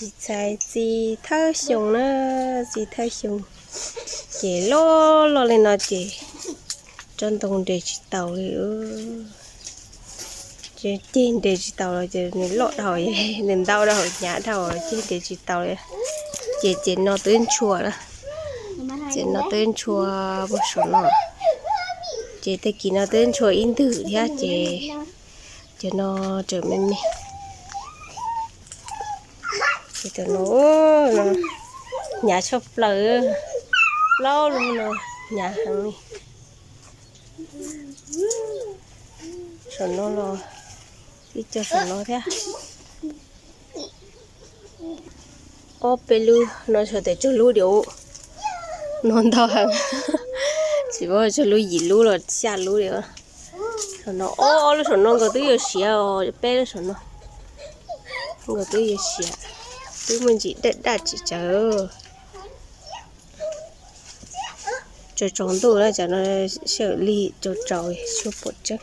Txiv txhais txi thawj xyoo na, txi thawj xyoo ces loj loj li no ces tsob ntoo nres tsis taus li. Ces ceg nres tsis taus los ces nws loj dhau, nws ntau dhau, hnyav dhau, ceg nres tsis taus li. Ces ces no twb ntshua na, ces no twb ntshua puag saum no, ces tag kis no twb ntshua ib ntwg thiab ces ces no tseem me me. Ces no hnyav tshaj plaws, plaub lub no hnyav heev li. Saum no los ib co saum no thiab. Ob peb lub no tshuav tias tsawg lub diam, no ntau heev, tsis paub tsawg lub, yim lub los xya lub li. Saum no ob lub saum no nkaus twb yuav siav os, peb lub saum no nkaus twb yuav siav, twb muaj ntsis daj daj tsis tsawg. Tsaus tsaus ntuj na, cov no sij hawm lig tsaus tsaus suab puam tseeb.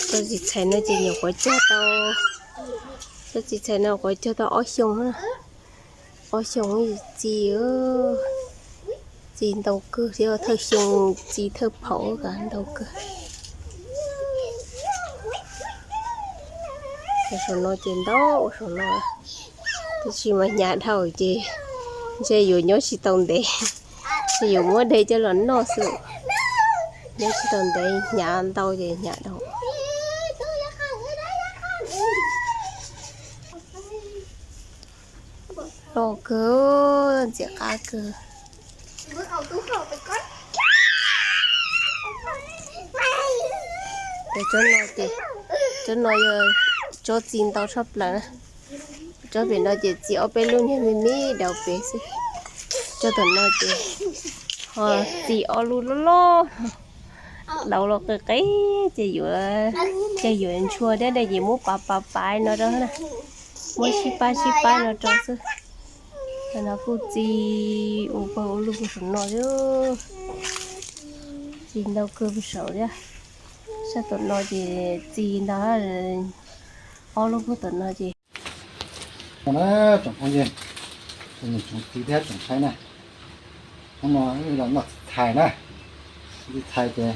Tsob txiv txhais no ces nyuam qhuav cog tau, tsob txiv txhais no nyuam qhuav cog tau ob xyoo, ob xyoo txi, txi ntau kawg thiab, thawj xyoo txi thawj phaum ntau kawg. Saum no ces ntau, saum no tab sis mas hnyav dhau ces ntshe yuav nyob tsis tau ntev, ntshe yuav muab de coj los noj xwb. Nyob tsis tau ntev, hnyav ntau ces hnyav dhau. Loj kawg, ntxim qab kawg. Tsob no ces, tsob no yog tsob txi ntau tshaj plaws na. Tsob pem no ces txi ob peb lub niag me me daus pem xwb. Tsob tom no ces ho txi ob lub loj loj, daus los qis qis ces yuav, ces yuav ntshua thiab ne, ces muab pav pav pav no rau na, muab sib pab sib pab no rau xwb. No kuj txi ua pawg ua lug puag saum no thiab, txi ntau kawg puag saum thiab. Sab tom no ces txi ntau, ob lub puag tom no ces. No na tsoom phooj ywg, tsoom txiv thiab tsoom saib na, hnub no wb los noj txiv txhais na, txiv txhais ces